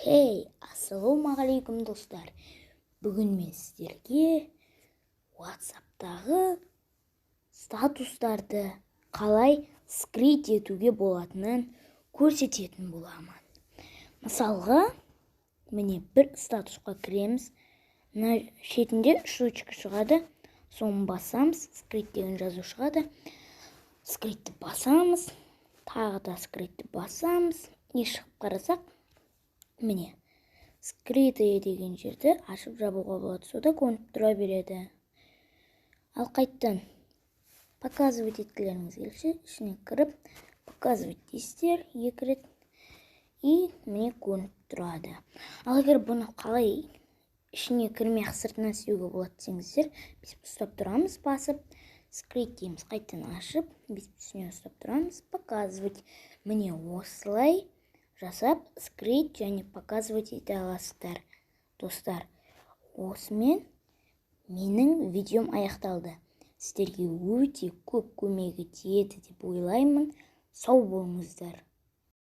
Хей, ассалаумағалейкум, достар! Бүгін мен сіздерге WhatsAppтағы статустарды қалай скрыть етуге болатынын көрсететін боламын. Мысалға, міне, бір статусқа кіреміз. Мына шетінде үш точка шығады, соны басамыз, «Скрыть» деген жазу шығады. «Скрыть» ті басамыз, тағы да «Скрыть» ті басамыз. И шығып қарасақ, міне, «Скрытые» деген жерді ашып жабуға болады, сонда көрініп тұра береді. Ал қайттан «Показывать» еткілеріңіз келсе, ішіне кіріп, «Показывать» дейсіздер екі рет, и міне, көрініп тұрады. Ал егер бұны қалай ішіне кірмей ақ сыртынан істеуге болады десеңіздер, бүйтіп ұстап тұрамыз, басып, «Скрыть» дейміз, қайтадан ашып, бүйтіп үстіне ұстап тұрамыз, «Показывать». Міне, осылай жасап, скрыть және показывать ете аласыздар. Достар, осымен менің видеом аяқталды. Сіздерге өте көп көмегі тиеді деп ойлаймын. Сау болыңыздар!